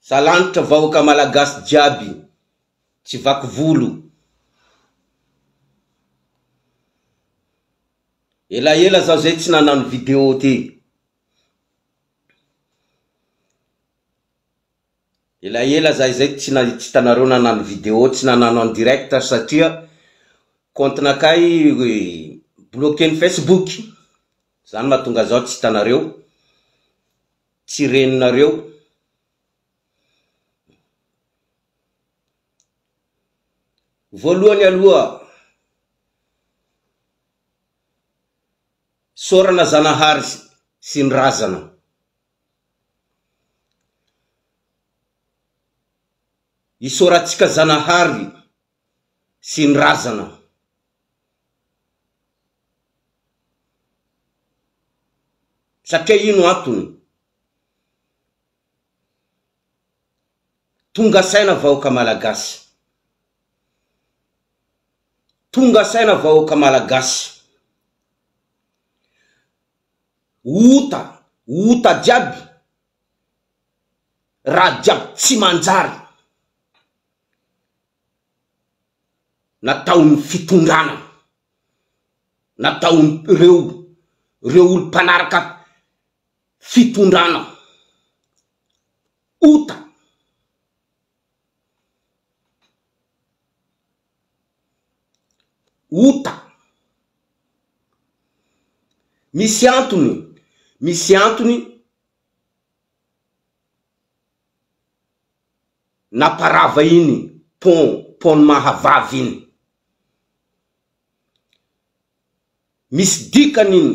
Salanitra vahoaka malagasy jiaby tsy vaky volo. Elaela zaho zay tsy nanano video ty. Elaela zahay zay tsy na- tsy hitanareo nanano video, tsy nanano en direct satria compte-nakay bloquer-n'ny Facebook, zany mahatonga zaho tsy hitanareo, tsy reninareo. Voalohany aloha, isaorana Zanahary sy ny razana. Isaorantsika Zanahary sy ny razana. Satria ino antony? Tonga saina vahoaka Malagasy. Tonga saina vahoaka Malagasy. Ota, ota jiaby, raha jiaby tsy manjary nataon'ny fitondrana, nataon'ireo reo olo mpanaraka fitondrana, ota. Ota. Misy antony, misy antony namparava iny pont, pont-n'i Mahavavy iny. Misy dikany iny,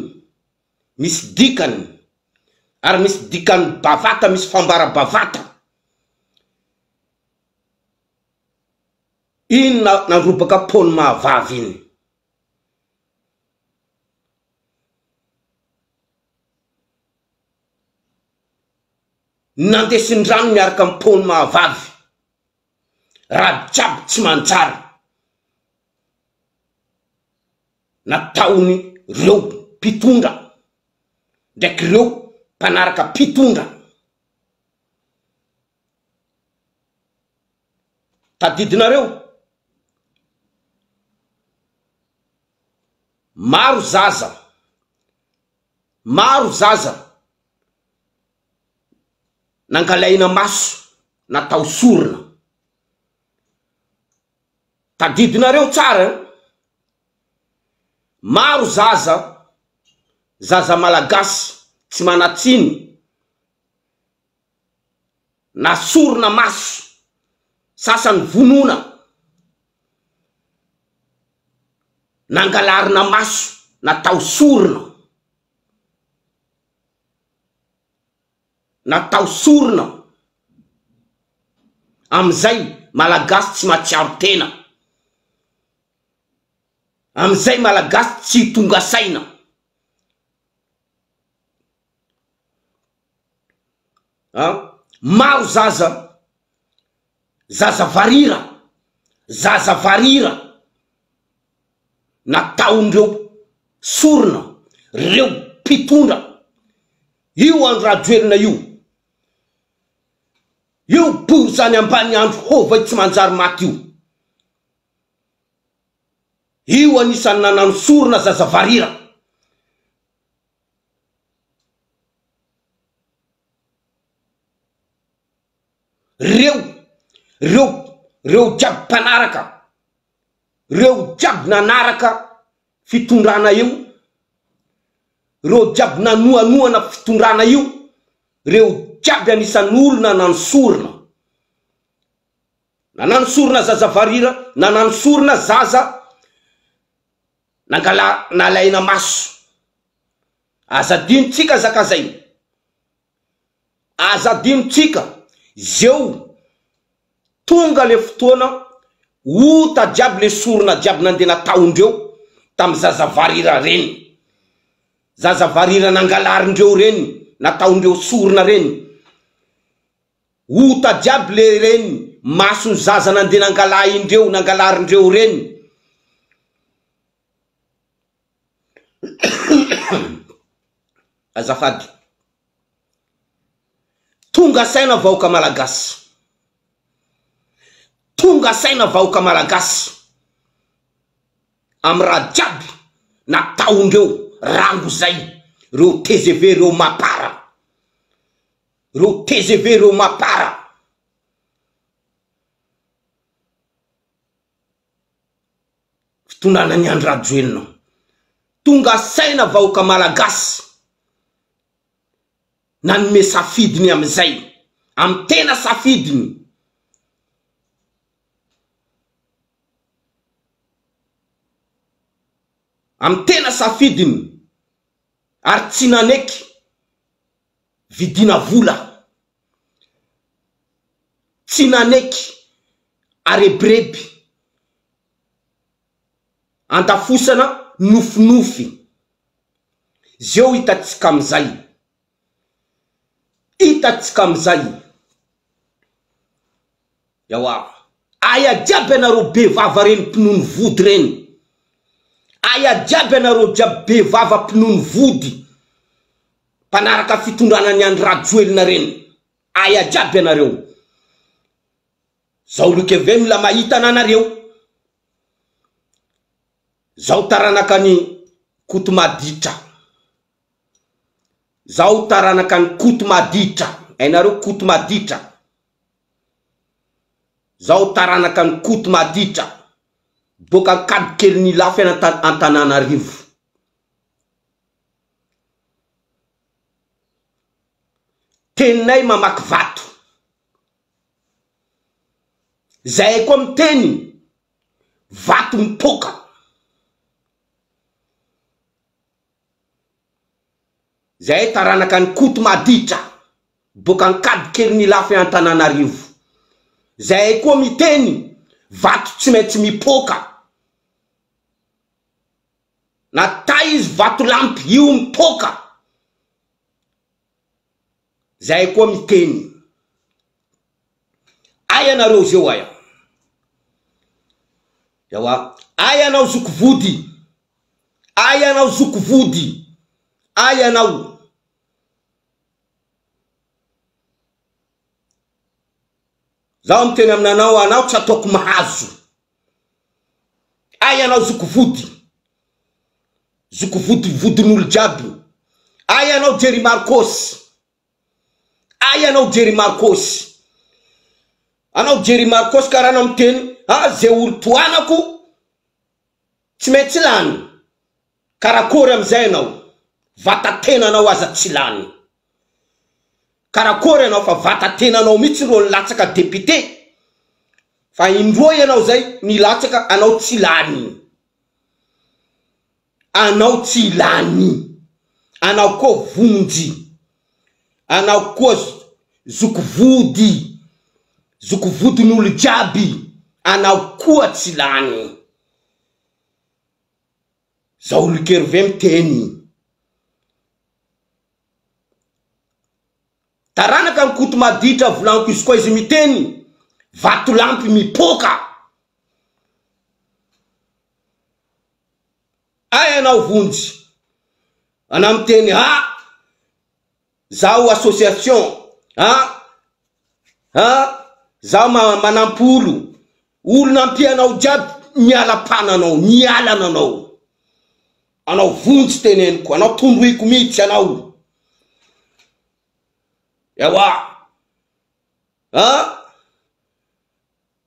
misy dikany, ary misy dikany bavata, misy fambara bavata. Iny nandrobaka pont-n'i Mahavavy iny. Nandesin-drano miaraka amin'ny pont-n'i Mahavavy. Raha jiaby tsy manjary nataony reo mpitondra ndraiky reo mpanaraka mpitondra. Tadidinareo? Maro zaza, maro zaza nangalaina maso natao sorona. Tadidinareo tsara an! Maro zaza, zaza malagasy tsy manan-tsiny nasorona maso, sasany vonoina, nangalarina maso, natao sorona, natao sorona, amizay malagasy tsy mahatsiaro tena, amizay malagasy tsy tonga saina. An! Maro zaza, zaza varira, zaza varira nataondreo sorona reo mpitondra io Andry Rajoelina io, io borizany ambany andro hova io tsy manjary maty io, io anisan'ny nanano sorona zaza varira. Reo, reo, reo jiaby mpanaraka, reo jiaby nanaraka fitondrana io, reo jiaby nanohanohana fitondrana io, reo jiaby anisan'ny olona nanosorona, nanano sorona zaza varira, nanano sorona zaza Nangala nalaina maso. Aza adinontsika zaka zay. Aza adinontsika zeo tonga le fotoana ota jiaby le sorona jiaby nandeha nataondreo tam zaza varira reny. Zaza varira nangalarindreo reny nataondreo sorona reny. Ota jiaby le reny masony zaza nandeha nangalahindreo nangalarindreo reny. Azafady. Tonga saina vahoaka malagasy. Tonga saina vahoaka malagasy am raha jiaby nataondreo rango zay reo tgv reo mapar reo tgv reo mapar. Fitondrana ny Andry Rajoelina. Tonga saina vahoaka malagasy nanome safidiny amizay am tena safidiny. Am tena safidiny ary tsy naneky vidina vola. Tsy naneky arebireby andafosana nofinofy. Zeo hitantsika amizay. Hitantsika amizay. Ewa. Aia jiaby anareo be vava reny mpinono vody reny. Aia jiaby anareo jiaby be vava mpinono vody. Mpanaraka fitondrana ny Andry Rajoelina reny. Aia jiaby anareo. Zao Luc Hervé mila mahita anareo. Zao taranaka ny Koto Maditra. Zao taranaka ny Koto Maditra. Hainareo Koto Maditra. Zao taranaka ny Koto Maditra. Boaka Ankadikelin'Ilafy Antananarivo. Teninay mamaky vato. Zahay koa miteny vato mipoaka. Zahay taranaka an'i Koto Maditra, boaka Ankadikelin'Ilafy Antananarivo. Zahay koa miteny vato tsy maintsy mipoaka. Na tay izy vatolampy io mipoaka. Zahay koa miteny. Aia nareo zeo aia. Ewa aia anao zoky vody. Aia anao zoky vody. Aia anao. Zaho miteny aminanao anao tsy ataoko mahazo. Aia anao zoky vody. Zoky vody vodin'olo jiaby. Aia anao Jerry Marcos. Aia anao Jerry Marcos. Anao Jerry Marcos karaha anao miteny ah ze olo tohanako tsy maintsy lany. Karakôry amizay anao. Vatatenanao aza tsy lany. Karakôry anao fa vatatenanao mihitsy rô nilatsaka député. Fa indroa ianao zay nilatsaka anao tsy lany. Anao tsy lany. Anao koa vonjy. Anao koa zoky vody. Zoky vodin'olo jiaby. Anao koa tsy lany. Zao Luc Hervé miteny. Taranaka ny Koto maditra volaniko izy koa izy miteny vatolampy mipoaka. Ay anao vonjy. Anao miteny ha zaho association ha ha zaho manampy olo. Olo nampianao jiaby niala pananao nialana anao. Anao vonjy teneniko anao tondroiko mihitsy anao. Ewa a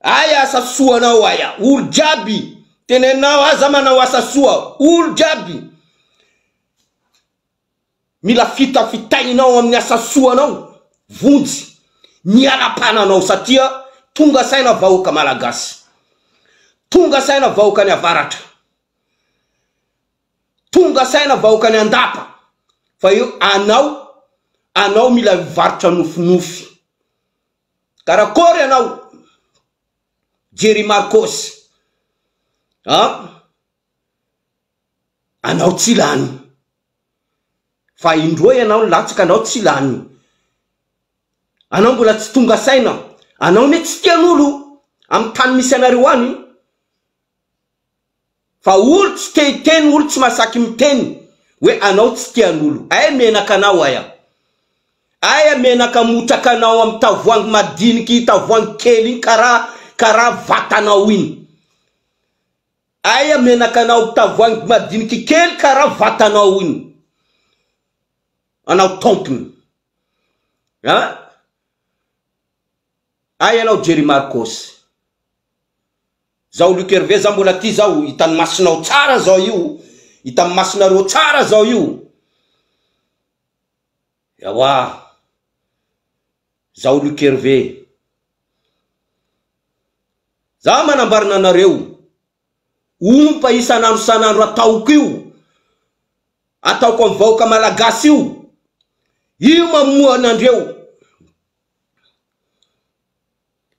Aia asa soa anao aia olo jiaby teneninao aza manao asa soa olo jiaby mila fitafitainao amin'ny asa soa anao vonjy miala-pananao satria tonga saina vahoaka malagasy tonga saina vahoaka ny avaratra Tonga saina vahoaka any andapa fa eo anao anao mila mivarotra nofinofy karakory anao Jerry Marcos a anao tsy lany fa indroa ianao nilatsaka anao tsy lany anao mbola tsy tonga saina anao anie tsy tian'olo amy tany misy anareo any Fa olo tsy te hiteny olo tsy masaky miteny hoe anao tsy tian'olo ay menaka anao aia aia menaka motraka anao am tavoangy madiniky tavoangy kely iny karaha karaha vatanao iny. Aia menakanao tavoahangy madiniky kely karaha vatanao iny. Anao tompony. An? Aia anao Jerry Marcos. Zaho Luc Hervé za mbola ty zaho hitan'ny masonao tsara zao io hitan'ny masonareo tsara zao io Ewa zaho Luc Hervé za manambarina anareo ompa isan'andro isan'andro ataoko io ataoko amin'ny vahoaka malagasy io io mamoha anandreo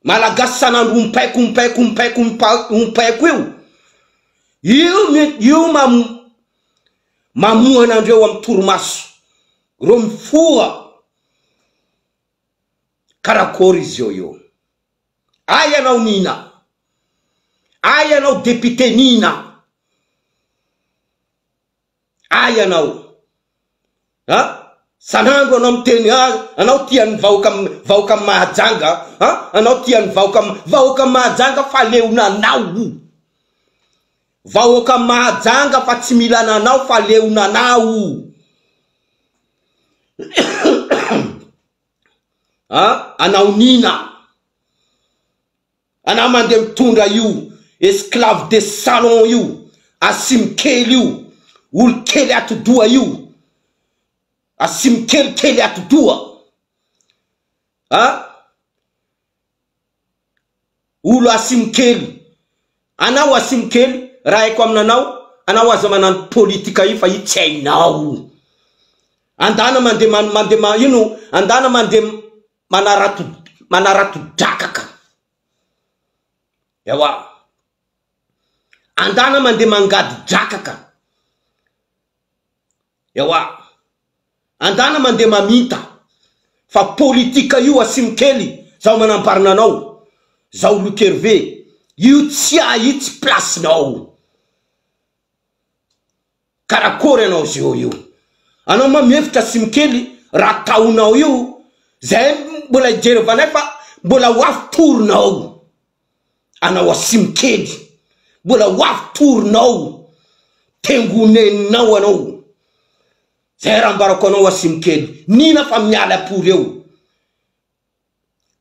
Malagasy sanandro ompaiko ompaiko ompaiko ompaiko io io io mamohana andreo am torimaso reo mifoha karakôry izy eo io ay anao Nina ay anao député Nina Ahy anao a! Sanandro anao miteny a! Anao tia ny vahoaka vahoaka Mahajanga a! Anao tia ny vahoaka vahoaka Mahajanga fa leonanao o! Vahoaka Mahajanga fa tsy mila ananao fa leonanao a! Anao Nina. Anah mandeha mitondra io esclave de salon io, asimo kely io, olo kely atidoha io, asimo kely kely atidoha a! Olo asimo kely, anao asimo kely, raha haiko aminanao, anao aza manano politika io fa io tsy hainao, andana mandeha mandeha ino, andana mandeha manarato manarato drakaka ewa andana mandeha mangady drakaka ewa andana mandeha maminta fa politika io asimo kely zaho manamparina anao zaho Luc Hervé io tsy ahy io tsy place nao. Karakôry anao zeo io. Anao ma mihevitra sim kely raha ataonao io zay mbola hijerevanay fa mbola ho avy tour-nao. Anao asim kely mbola ho avy tour-nao. Tengoneninao anao. Zay raha ambarako anao asim kely. Nina fa miala pory eo.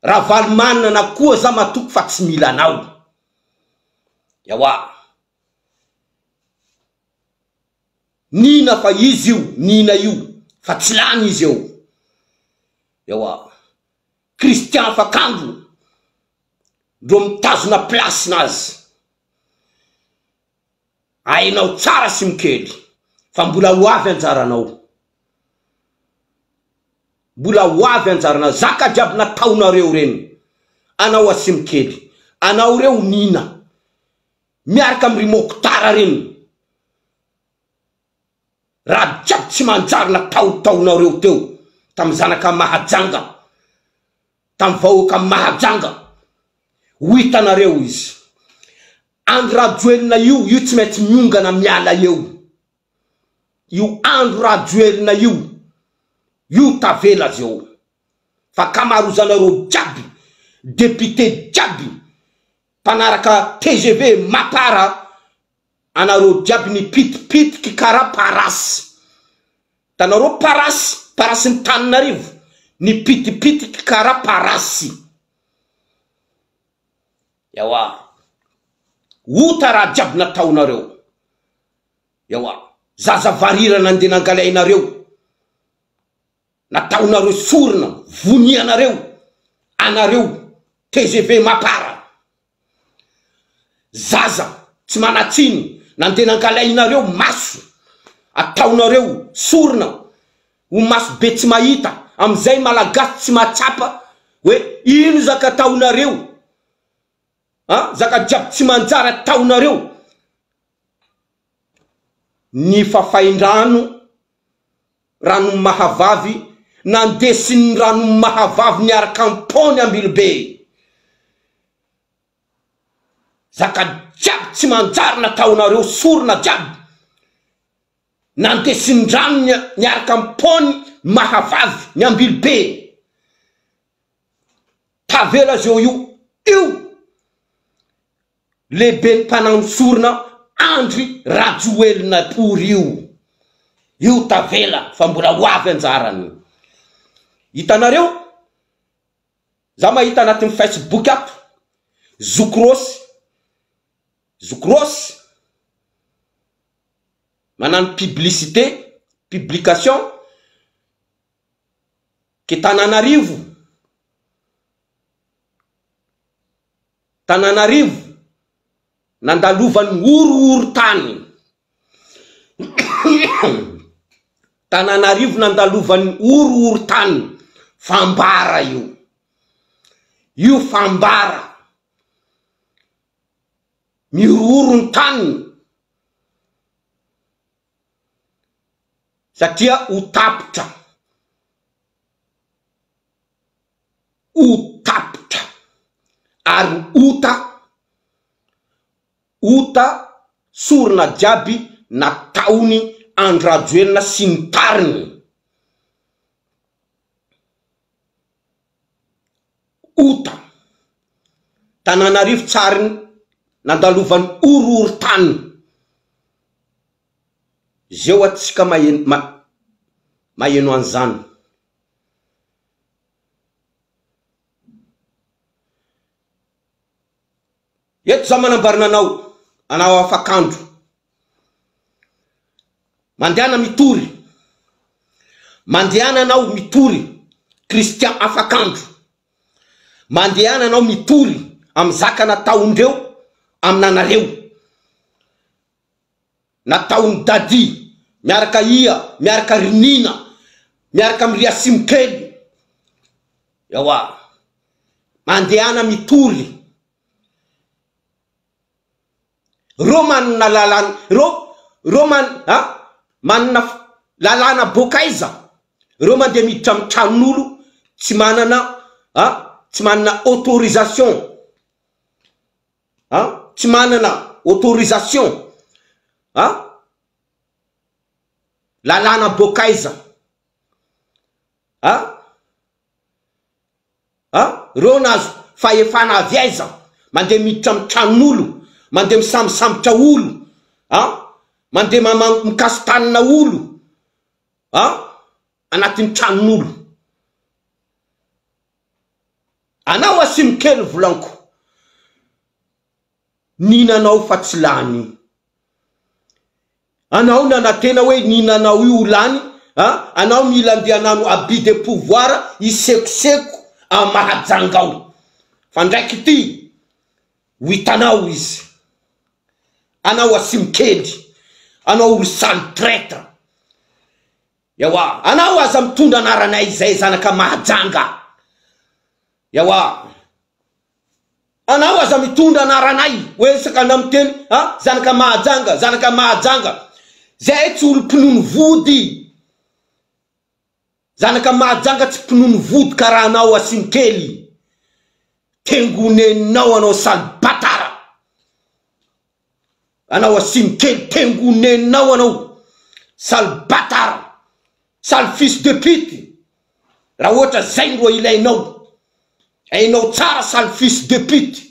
Ravalomanana koa za matoky fa tsy mila anao. Ewa. Nina fa izy io Nina io fa tsy lany izy eo. Ewa. Christian Fakandro ndreo mitazona place nazy. Hainao tsara simokely fa mbola ho avy anjaranao. Mbola ho avy anjaranao. Zaka jiaby nataonareo reny. Anao asimokely. Anao reo Nina. Miaraka am ry Mokhtar reny. Raha jiaby tsy manjary nataotaonareo teo tam zanaka Mahajanga. Tam vahoaka Mahajanga. Ho hitanareo izy. Andry Rajoelina io, io tsy maintsy miongana miala eo. Io Andry Rajoelina io, io tavela zeo. Fa kamarozanareo jiaby, député jiaby, mpanaraka tgv, mapar, anareo jiaby nipitipitiky karaha parasy. Hitanareo parasy, parasin'i Taninarivo, nipitipitiky karaha parasy. Ewa. Ota raha jiaby nataonareo. Ewa. Zaza varira nandeha nangalainareo. Nataonareo sorona, vonianareo, anareo tgv mapar. Zaza tsy manatsiny nandeha nangalainareo maso. Ataonareo sorona ho maso be tsy mahita. Amizay malagasy tsy mahatsapa hoe ino zaka ataonareo. An, zaka jiaby tsy manjary ataonareo. Ny fafain-drano, ranon'ny mahavavy, nandesin'ny ranon'ny mahavavy niaraka am-pony Ambilobe. Zaka jiaby tsy manjary nataonareo sorona jiaby. Nandesin-drano niaraka am-pony mahavavy ny Ambilobe. Tavela zeo io io. Lehiben'ny mpanano sorona Andry Rajoelina pory io. Io tavela fa mbola ho avy anjarany. Hitanareo? Za mahita anatin'ny Facebook ato, Zoky Rossy, Zoky Rossy manano publicité, publication, ke Tananarivo, Tananarivo nandalovan'ny horohorontany. Tananarivo nandalovan'ny horohorontany, fambara io. Io fambara. Mihorohoro ny taniny satria ho tapitra. Ho tapitra ary ota ota sorona jiaby nataony Andry Rajoelina sy ny tariny. Ota. Tananarivo tsary nandalovan'ny horohorontany. Zeo atsika maheno maheno an'izany. Eto za manambarina anao, anao afak'andro. Mandehana mitory. Mandehana anao mitory Christian afak'andro. Mandehana anao mitory amin'ny zaka nataondreo aminanareo. Nataon'i Daddy miaraka ia miaraka ry Nina miaraka am ry Asimo kely. Ewa mandehana mitory. Reo manana lalàna reo reo man a manana lalàna boaka aiza? Reo mandeha miditra am tranon'olo tsy manana a tsy manana autorisation. A! Tsy manana autorisation a! Lalàna boaka aiza a! A! Reo nahazo fahefana avy aiza mandeha miditra am tranon'olo, mandeha misambosambotra olo a! Mandeha mama mikasi-tanana olo a! Anatin'ny tranon'olo. Anao asimo kely volanko. Ninanao fa tsy lany. Anao nanatena hoe ninanao io ho lany a, anao mila andeha hanano abus de pouvoir hisekoseko a Mahajanga ao. Fa ndraiky ity ho hitanao izy. Anao asimo kely. Anao olo sale traitre. Ewa, anao aza mitondra anaranay izay zanaka Mahajanga. Ewa, anao aza mitondra anaranay hoe isaka anao miteny a zanaka Mahajanga, zanaka Mahajanga. Zahay tsy olo mpinono vody. Zanaka Mahajanga tsy mpinono vody karaha anao asimo kely. Tengoneninao anao sale batara. Anao asimo kely tengoneninao anao sale batard sale fils de pute raha ohatra zay no ilainao hainao tsara sale fils de pute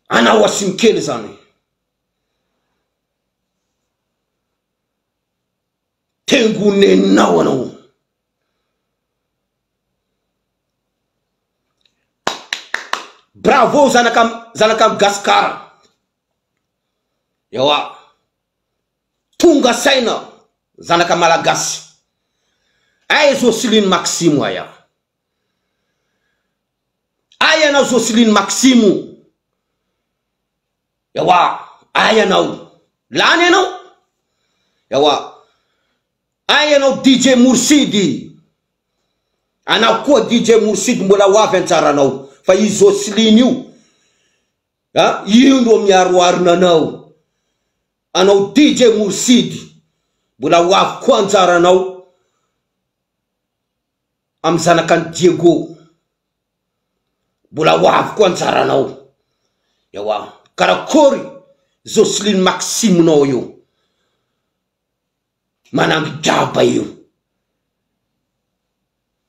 anao asimo kely zany. Tengoneninao anao. Bravo zanaka zanaka gasikara. Ewa tonga saina zanaka malagasy. Aiza Jocelyne Maximo aia? Aiza anao Jocelyne Maximo? Ewa aiza anao? Lany anao? Ewa aiza anao DJ Moursidy? Anao koa DJ Moursidy mbola ho avy antsaranao fa i Jocelyne io a io ro miaroarona anao. Anao DJ Moursidy mbola ho avy koa anjaranao amin'ny zanakany Diego. Mbola ho avy koa anjaranao. Ewa karakory Jocelyne Maxime-nao io. Manangy draba io.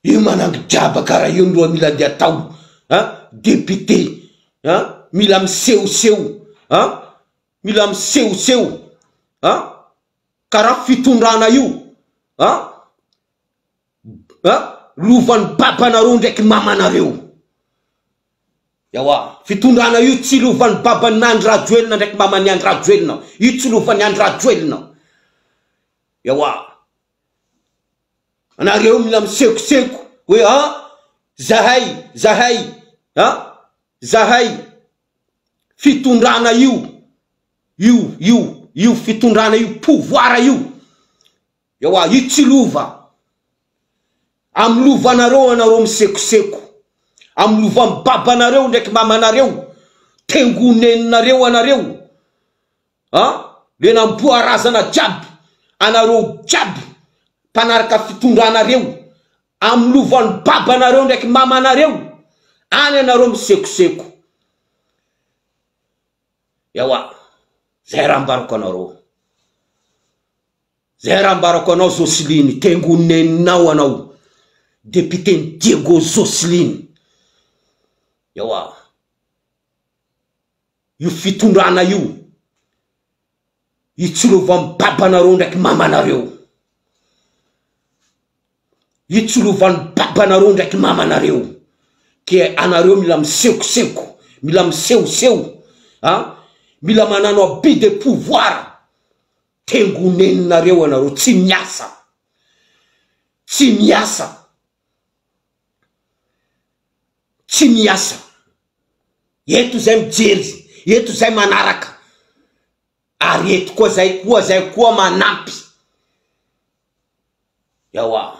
Io manangy draba karaha io ndroa mila andeha atao a député a. mila misehoseho an, mila misehoseho an, karaha fitondrana io an, an, lovan'ny babanareo ndraiky mamanareo. Ewa, fitondrana io tsy lovan'ny baban'i Andry Rajoelina ndraiky maman'i Andry Rajoelina, io tsy lovan'i Andry Rajoelina. Ewa, anareo mila misekoseko hoe an, zahay, zahay, an, zahay, fitondrana io, io, io, io fitondrana io, pouvoir io. Ewa, io tsy lova. Amin'ny lovanareo anareo misekoseko. Amin'ny lovan'ny babanareo ndraiky mamanareo. Tengoneninareo anareo. A? Le namboa razana jiaby. Anareo jiaby mpanaraka fitondranareo. Amin'ny lovan'ny babanareo ndraiky mamanareo. Any anareo misekoseko. Ewa, zay raha ambarako anareo. Zay raha ambarako anao Jocelyne, tengoneninao anao, député-n'i Diego Jocelyne. Ewa, io fitondrana io, hitsilovan'ny babanareo ndraiky mamanareo. Hitsilovan'ny babanareo ndraiky mamanareo. Ke anareo mila misekoseko, mila misehoseho, a, mila manano abus de pouvoir. Tengoneninareo anareo tsy miasa, tsy miasa, tsy miasa, eto zay mijery, eto zay manaraka, ary eto koa zay koa zay koa manampy, ewa.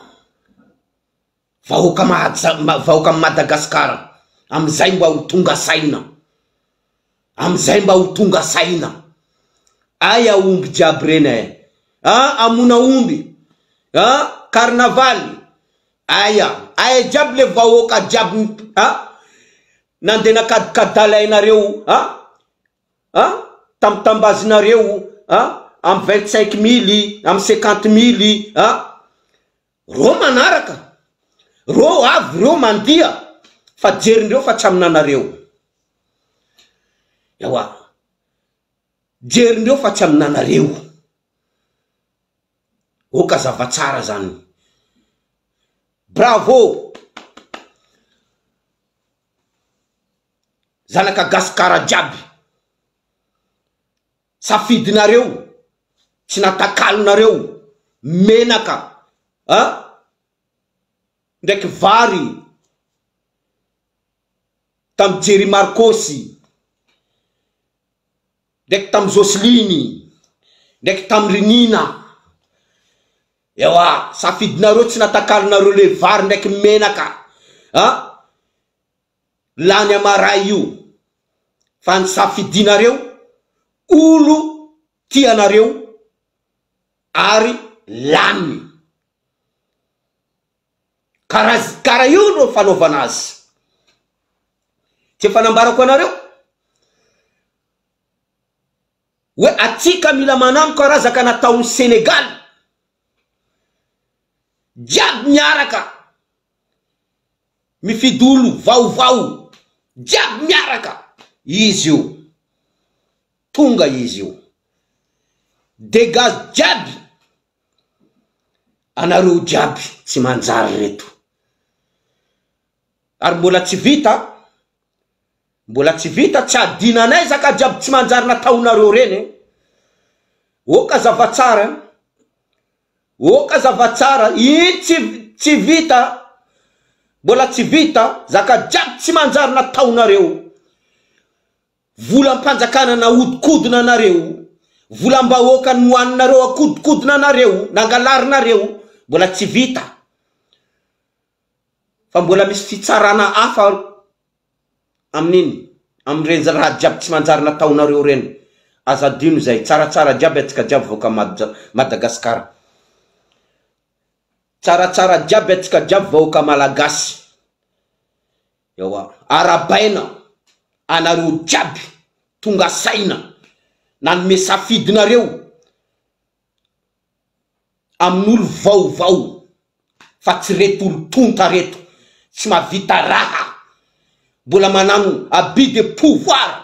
Vahoaka Mahaja vahoaka Madagascar amizay mba ho tonga saina amizay mba ho tonga saina aia omby jiaby reny eh ah amona omby ah carnaval aia aia jiaby le vahoaka jiaby ah nandeha nakadikadalainareo ah ah tambitambazinareo ah amy vingt cinq mily amy cinquante mily ah Reo manaraka, reo avy reo mandia fa jerindreo fa tsy aminanareo. Ewa, jerindreo fa tsy aminanareo. Oka zava-tsara zany. Bravo! Zanaka gasikara jiaby. Safidinareo, tsy natakalonareo menaka a! Ndraiky vary tam Jerry Marcos, ndraiky tam Jocelyne, ndraiky tam ry Nina, ewa safidinareo tsy natakalonareo le vary ndraiky menaka a! Lany amaray io fa ny safidinareo olo tianareo ary lany kara kara io no fanaovana azy tsy efa nambarako anareo hoe atsika mila manano karazaka nataon'ny Senegal jiaby miaraka Mifidy olo vaovao jiaby miaraka izy io tonga izy io degage jiaby anareo jiaby tsy manjary reto ary mbola tsy vita mbola tsy vita tsy adinanay zaka jiaby tsy manjary nataonareo reny e oka zava-tsara Ok azava tsara, iny tsy tsy vita, mbola tsy vita, zaka jiaby tsy manjary nataonareo, volam-panjakana naodikodina anareo, volam-bahoaka nohaninareo akodikodina anareo, nangalarinareo, mbola tsy vita, fa mbola misy fitsarana hafa Amin'iny, amin'ireny raha jiaby tsy manjary nataonareo ireny, aza adino izay, tsaratsara jiaby antsika jiaby vahoaka Madagascar, tsaratsara jiaby antsika jiaby vahoaka Malagasy, ewa, arabaina anareo jiaby tonga saina nanome safidinareo, amin'olo vaovao fa tsy reto olo tonta reto tsy mahavita raha mbola manano abus de pouvoir.